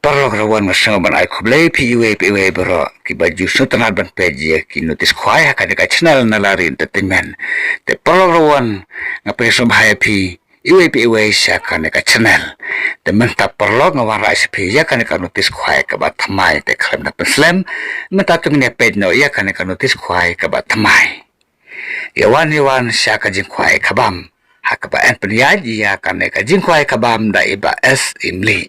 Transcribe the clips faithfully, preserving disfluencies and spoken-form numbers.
Paralok rawan, nga sngew ban ai khublei phi iwei pa iwei baroh kiba ju sngewtynnat ban peit ïa ki notice khwai ha kane ka channel Nalari Entertainment. Te paralok rawan, nga pdiang sngewbha ïa phi iwei pa iwei sha kane ka channel. Te mynta paralok, nga wanrah sha phi ïa kane ka notice khwai kaba thymmai, te khlem da pynslem, mynta to ngin ïa peit noh ïa kane ka notice khwai kaba thymmai. Ïa wan, ïa wan sha ka jingkhwai khabam ha kaba yn pynïaid ïa kane ka jingkhwai khabam da i Bah S Imli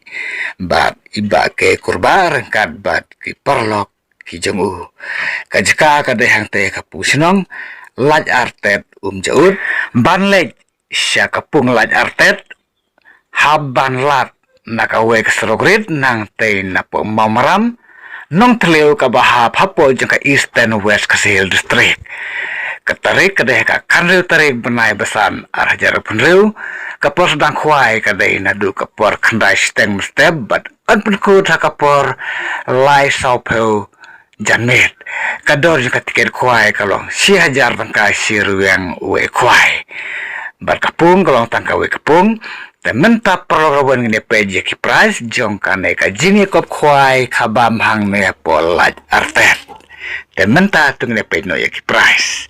bad i Bah K Kurbah ryngkat bad ki paralok ki jong u. Ka jaka ka dei hangtei ha ka pung shnong Laitartet, Umjaut. Ban leit sha ka pung Laitartet, hap ban lad na kawei ka surok rit nangtei napoh Mawmaram, Nongthliew, kaba hap hapoh jong ka Eastern West Khasi Hills District. Ka tarik ka dei ha ka khathynriew tarik bnai ba san ar hajar arphew hynriew. Ka por sdang khwai ka dei naduh ka por khyndai shiteng mynstep bad yn pynkut ha ka por lai sawphew janmiet. Ka dor jong ka tiket khwai ka long shi hajar tyngka shi rwiang uwei khwai. Bad ka pung ka long tang kawei ka pung. Te mynta paralok rawan, ngin ïa peit ïa ki prize jong kane ka jingïakop khwai khabam hangne hapoh Laitartet. Te mynta to ngin ïa peit noh ïa ki prize.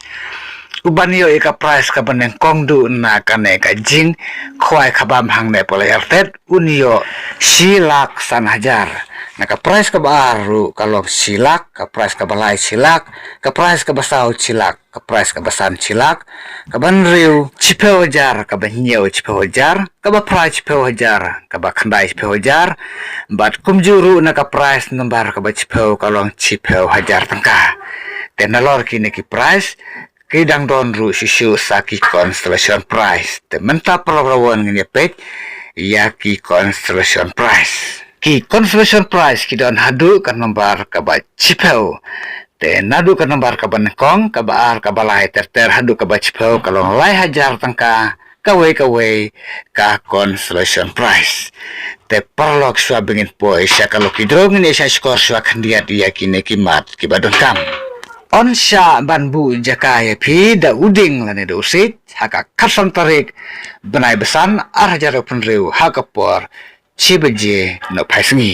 Uban ïoh ïa ka prize kaba nyngkong duh na kane ka jingkhwai khabam hangne hapoh Laitartet, un ïoh shi lak san hajar. Na ka prize kaba ar ruh ka long shi lak, ka prize kaba lai shi lak, ka prize kaba saw shi lak, ka prize kaba san shi lak, kaba hynriew shiphew hajar, kaba hynñiew shiphew hajar, kaba phra shiphew hajar, kaba khyndai shiphew hajar. Bad kumjuh ruh na ka prize number kaba shiphew ka long shiphew hajar tyngka. Te nalor kine ki prize, ki dang don ruh shuh shuh sa ki consolation prize. Te mynta paralok rawan, ngin ïa peit ïa ki consolation prize. Ki consolation prize ki don haduh ka number kaba shiphew. Te naduh ka number kaba nyngkong, kaba ar, kaba lai, ter ter haduh kaba shiphew ka long lai hajar tyngka kawei kawei ka consolation prize. Te paralok, shuwa ba ngin poi sha ka lucky draw, ngin ïa shah shkor shuwa khyndiat ïa kine ki mat kiba donkam. Yn shah ban buh jaka ïa phi da u dieng lane da u siej ha ka khatsan tarik bnai ba san ar hajar arphew hynriew ha ka por shi baje nohphai sngi.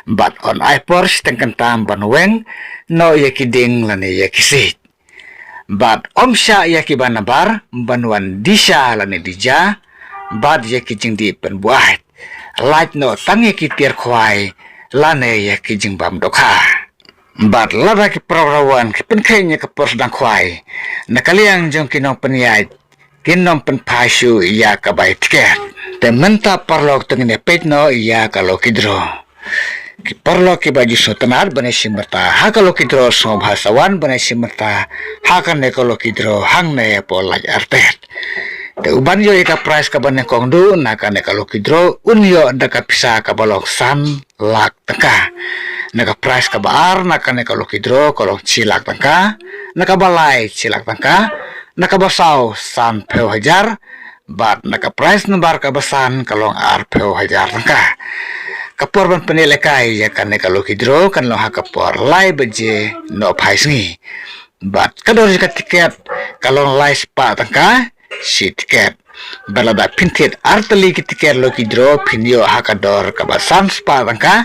Bad yn ai por shiteng kynta ban weng noh ïa ki dieng lane ïa ki siej. Bad ym shah ïa ki ban nabar ban wan di sha lane di ja bad ïa ki jingdih pynbuaid. Lait noh tang ïa ki tiar khwai lane ïa ki jingbam dohkha. Bad lada ki paralok rawan ki pynkheiñ ïa ka por sdang khwai, na ka liang jong ki nongpynïaid kin ym pynphai shuh ïa ka bai tiket. Te mynta paralok, to ngin ïa peit noh ïa ka lucky draw. Ki paralok kiba ju sngewtynnat ban ïashim bynta ha ka lucky draw, sngewbha sa wan ban ïashim bynta ha kane ka lucky draw hangne hapoh Laitartet. Te uban ïoh ïa ka prize kaba nyngkong duh na kane ka lucky draw, un ïoh da ka pisa kaba long san lak tyngka. Na ka prize kaba ar na kane ka lucky draw ka long shi lak tyngka, na kaba lai shi lak tyngka, na kaba saw sanphew hajar, bad na ka prize number kaba san ka long arphew hajar tyngka. Ka por ban pynïalehkai ïa kane ka lucky draw kan long ha ka por lai baje nohphai sngi. Bad ka dor jong ka tiket ka long lai spah tyngka shi tiket. Bad lada phin thied artylli ki tiket lucky draw, phin ïoh ha ka dor kaba san spah tyngka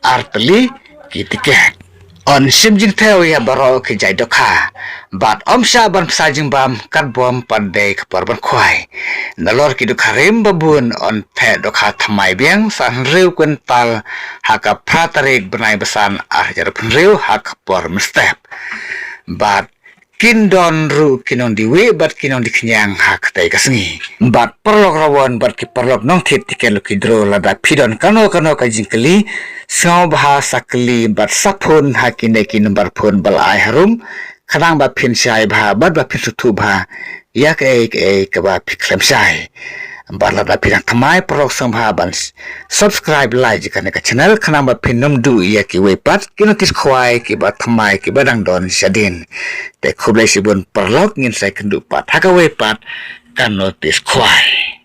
artylli ki tiket. Yn shim jingthew ïa baroh ki jait dohkha. Bad ym shah ban pynshai jingbam katba ym pat dei ka por ban khwai. Nalor ki dohkha rim babun yn theh dohkha thymmai biang, sa hynriew kwintal ha ka phra tarik bnai ba san ar hajar arphew hynriew ha ka por mynstep. Bad kin don ruh ki nongdie wieh bad ki nongdie khñiang ha katei ka sngi. Bad paralok rawan bad ki paralok nongthied tiket lucky draw, lada phi don kano kano ka jingkylli, sngewbha sa kylli bad sa phone ha kine ki number phone ba la ai harum, khnang ba phin shai bha bad ba phin sngewthuh bha ïa kaei kaei kaba phi khlem shai. Bad lada phi dang thymmai paralok, sngewbha ban s-, subscribe, like ïa kane ka channel khnang ba phin ym duh ïa kiwei pat ki notice khwai kiba thymmai kiba dang don shadien. Te khublei shibun paralok, ngin sa ïakynduh pat ha kawei pat ka notice khwai.